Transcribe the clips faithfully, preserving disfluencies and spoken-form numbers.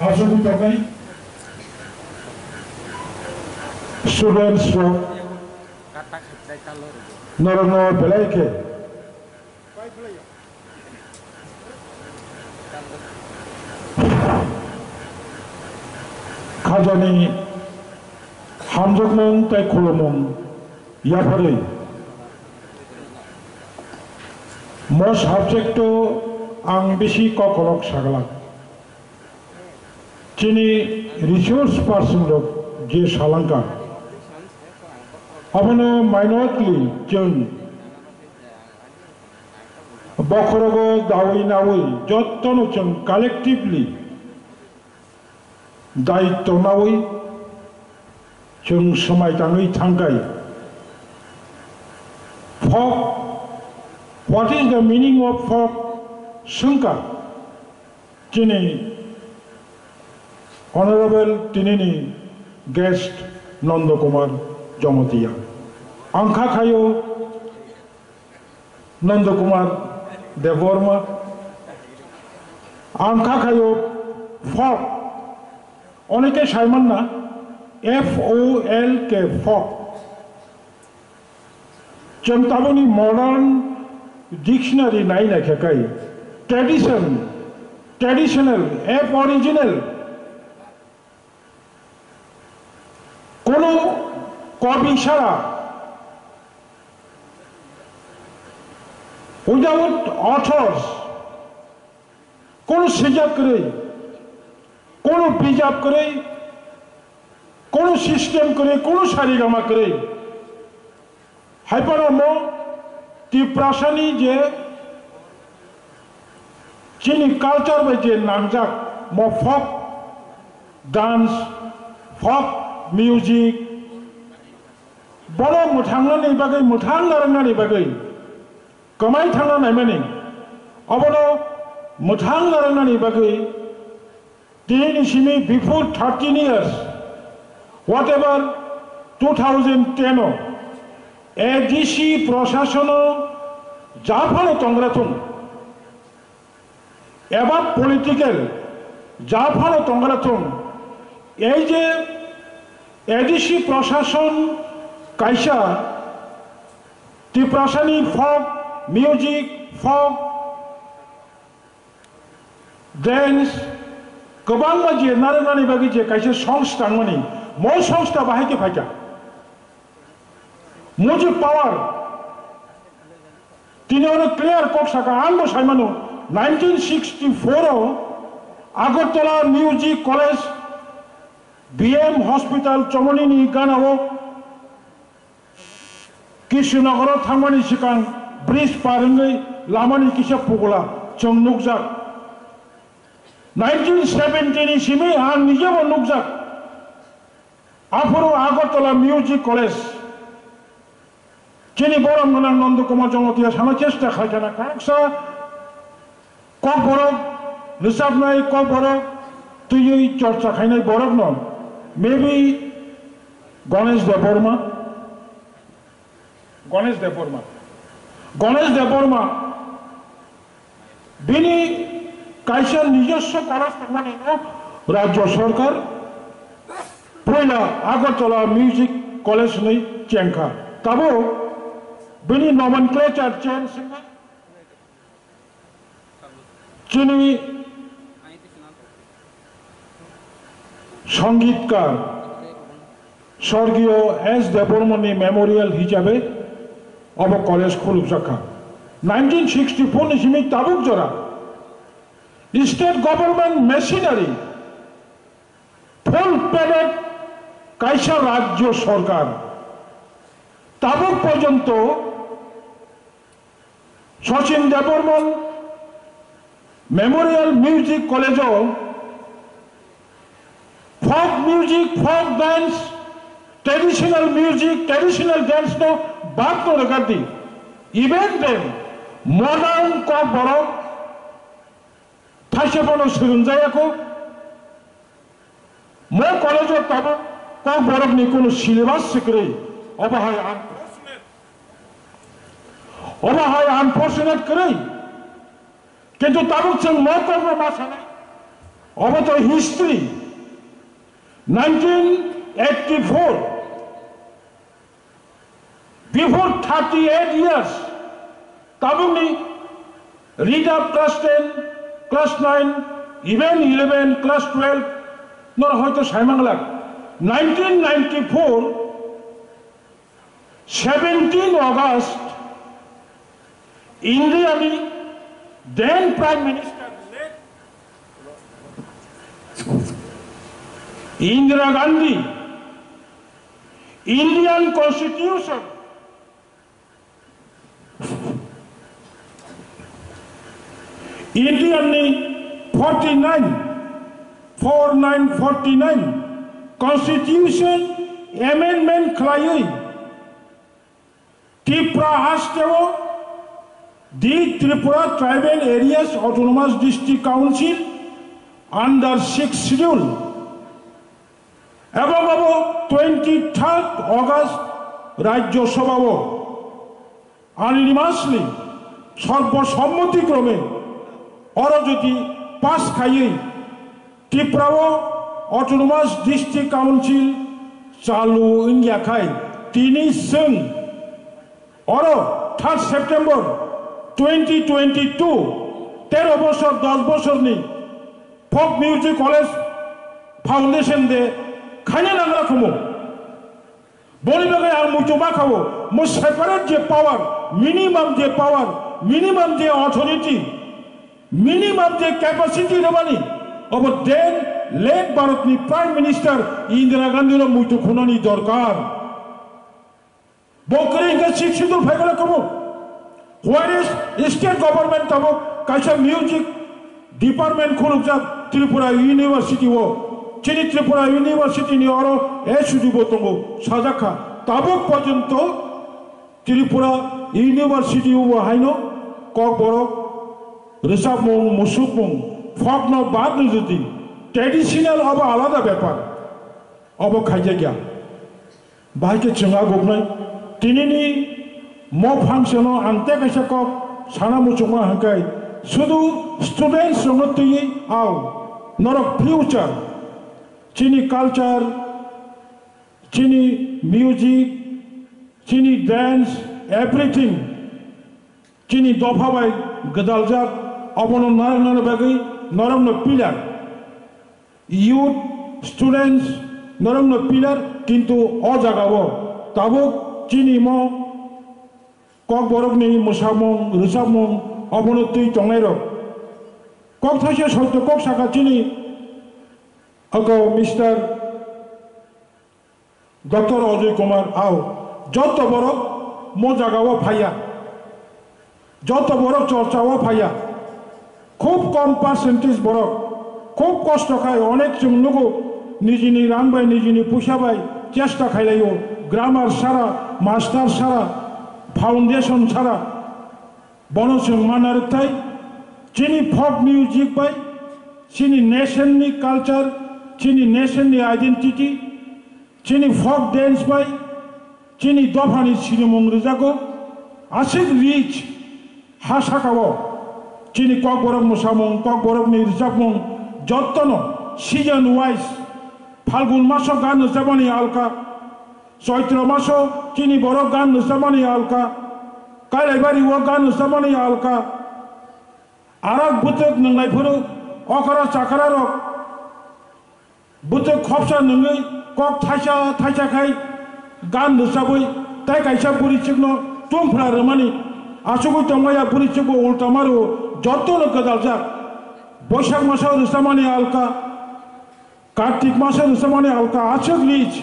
Aswk wng tongwi students rok norokno belai khe khajani hamjakmung tei khulumung yapharwi mo subject-o ang bisi kokolok saglak. Chini resource person rok je salangka, abono minutely chwng bokhorogo dawi nawi jottono chwng collectively daityo nawi chwng swmai tangwi thangkai. Folk, what is the meaning of folk? Swngkha. Chini Honorable tinini guest Nanda Kumar Jamatia. Ang kha khayo Nanda Kumar Debbarma. Ang kha khayo folk. Oneke saimanna F O L K, folk. Chwng tabukni modern dictionary nai naikha kai, tradition, traditional, aboriginal, kono kobi sara, without authors, kono sijak kwrwi, kono bijap kwrwi, kono system kwrwi, kono sarigama kwrwi. Hai phano mo Tiprasani je chini culture bai je nangjak, mo folk dance, folk music, bono mwthangnani bagwi, mwthang narwknani bagwi, kwmai thangna naimani, obono mwthang narwknani bagwi, tini ni simi before thirteen years, whatever two thousand ten o A D C proshasono japhano tongra thung, eba political japhano tongra thung, ei je A D C proshason kaisa Tiprasani folk music, folk dance, kwbangma je narwknani bagwi je kaisa songs tangmani, mo songs ta bahai khe phaikha. Music power, tini oro clear kok saka, ang bo saimano, nineteen sixty-four o Agartala Music College, B M Hospital, Chomoni ni gana o Kishinogoro thangmani swkang bridge par wngwi lamani kisa pugula chwng nukjak. Nineteen seventy ni simi ang nijebo nukjak. Aphuru Agartala Music College chini borom gwnang Nanda Kumar Jamatia sana chesta khlaikha na kaksa Kokborok rwchapnai, Kokborok twiwi chorcha khainai borokno maybe Ganesh Debbarma, Ganesh Debbarma, Ganesh Debbarma bini kaisa nijoswo college tongmani no Rajya Sarkar puila Agartala Music College hinwi chengkha. Tabuk bini nomenclature change wngwi Chini Sangitkar Sorgiyo S Debbarmani memorial hisabe obo college khulukjakha. Nineteen sixty-four ni simi tabuk jora state government machinery full paided kaisa rajyo sorkar tabuk porjonto Sachin Debbarman Memorial Music College o folk music, folk dance, traditional music, traditional dance no bad no regardi. Even then, modern Kokborok thaisa bono swrwngjaya kho. Mo college o tabuk Kokborok ni kunu syllabus se kwrwi. Obo hai unfortunate. Obo hai unfortunate kwrwi. Kintu tabuk chwng mo Kokborok ma sanai. Obo to history. Nineteen eighty-four, before thirty-eight years, tabukni read up class ten, class nine, even eleven, class twelve, nor hoito saimanglak. Nineteen ninety-four, seventeen August, India ni then Prime Minister Indira Gandhi, Indian Constitution, Indian ni forty nine, four nine forty nine Constitution Amendment khlaiwi Tripura hasteo the Tripura Tribal Areas Autonomous District Council under sixth schedule. Ebong abo twenty third August Rajya Sabhao unanimously sorbo sommoti krome oro jodi pass khaiwi Tripura o Autonomous District Council chalu wngya khai tini chwng oro third September twenty twenty two, tero bosor dos bosorni Folk Music College Foundation Day khaina nangra khumu. Boni bagwi ang muitu ma khao, mo separate je power, minimum je power, minimum je authority, minimum je capacity rwmani, obo then late Bharatni Prime Minister Indira Gandhi no muitu khunani dorkar. Bo kwrwi hwnkhe sixth schedule phai gala kabo. Whereas state government tabuk kaisa music department khulukjak Tripura University o. Chini Tripura University ni oro H U D bo tongo, sajak kha. Tabuk porjonto Tripura University o bo haino Kokborok rwchapmung, musukmung, folk no bad rwdi, traditional abo alada bepar. Obo khaijakya. Bahai khe chwng aguknai. Tinini mo function o ang tei kaisa kok sana muchungma hwnkhe, sudu students rokno twiwi ao, norok future, chini culture, chini music, chini dance, everything. Chini dopha bai gwdaljak, obono narwknani bagwi norokno pillar, youth, students, norokno pillar, kintu o jagao tabuk chini mo Kokborokni mwsamung, rwchapmung, obono twi tongnairok. Kok thaisa soito kok saka chini oko Mister Doctor Ajoy Kumar, ao, joto borok mo jagao phaiya, joto borok chorchao phaiya, khub kom percentage borok, khub kosto khai, onek chwng nugo, nijini rang bai, nijini puisa bai chesta khailaio, grammar sara, master sara, foundation sara, bono chwng mana rwkthai, chini folk music bai, chini nation ni culture, chini nation ni identity, chini folk dance bai chini dophani sinimung rwjago, aswk rich ha sakao chini Kokborok mwsamung, Kokborokni rwchapmung jottono season wise, Phalgun maso gan rwchapmani alka, Choitro maso chini borok gan rwchapmani alka, Kailaibari o gan rwchapmani alka, arak bwtwk nwngnai phuru okra chakra rok bwtwk khopsa nwngwi kok thaisa thaisa khai gan rwchabwi tei kaisa bwrwichwkno tungphra rwmani achugwi tongmaya bwrwichwkbo ulta ma rwo, jotono gwdaljak. Boisak maso rwchamani alka, Kartik maso rwchamani alka, aswk rich.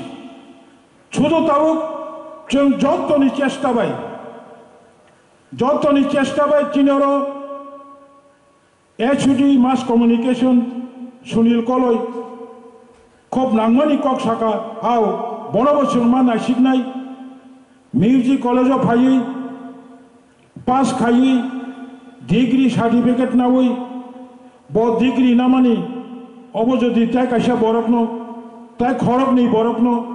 Sudu tabuk chwng jotoni chesta bai, jotoni chesta bai chini oro H O D Mass Communication Sunil Koloi khub nangmani kok saka, ao bonobo chwngma naisiknai, music college o phaiwi pass khaiwi degree certificate nawi, bo degree namani obo jodi tai kaisa borokno, tai khoroknwi borokno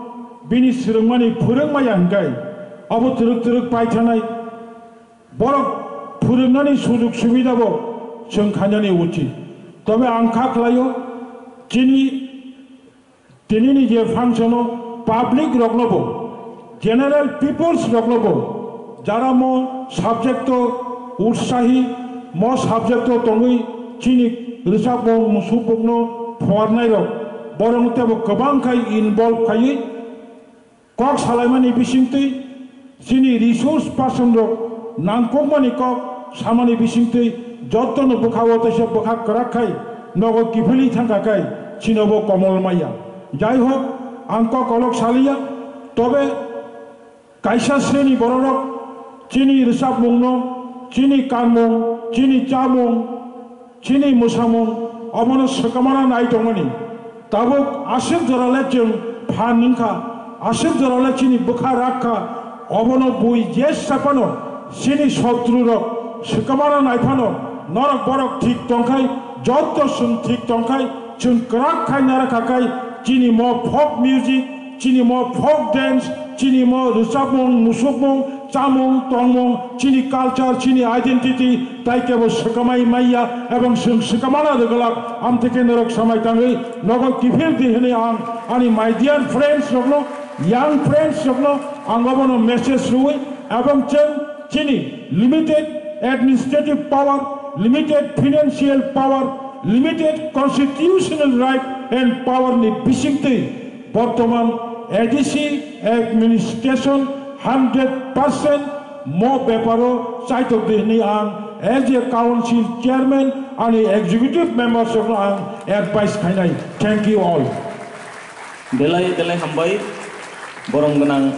bini swrwngmani phwrwngmaya hwnkhe, obo twrwk twrwk paithanai. Borok phwrwngnani sujug subidabo chwng khainani uchit. Tobe ang kha khlaio, Chini tinini je function o public roknobo, general peoples roknobo, jara mo subject o utsahi, mo subject o tongwi chini rwchapmung musukmungno phuarnai rok, borok tebo kwbang khai involve khaiwi kok salaimani bisingtwi, chini resource person rok nangkukmani kok samani bisingtwi, jottono bwkhao teisa bwkha kwrak khai nogo kiphilwi thangkha khai chinobo komol maya. Jai hok, ang kok kolok saliya, tobe kaisa sreni bororok chini rwchapmungno, chini kanmung, chini chamung, chini mwsamung obono swkamana nai tongmani. Tabuk aswk jorale chwng phan wngkha, aswk jorale chini bwkha rak kha, obono bui jesa phano chini sotru rok swkamana nai phano norok borok thik tongkhai, jotto chwng thik tongkhai, chwng kwrak khai nara kha khai chini mo folk music, chini mo folk dance, chini mo rwchapmung, musukmung, chamung, tongmung, chini culture, chini identity, tai kebo swkamai maya, ebong chwng swkamana rwglak, amtwkhe norok samai tangwi nogo kiphil di hwnwi ang ani my dear friends rokno, young friends rokno ang obono message rwui, ebong chwng chini limited administrative power, limited financial power, limited constitutional right and power ni bisingtwi bortoman A D C administration hundred percent mo beparo chaitok di hwnwi ang as a council chairman ani executive members rokno ang advice khainai. Thank you all. Belai belai hambai, borom gwnang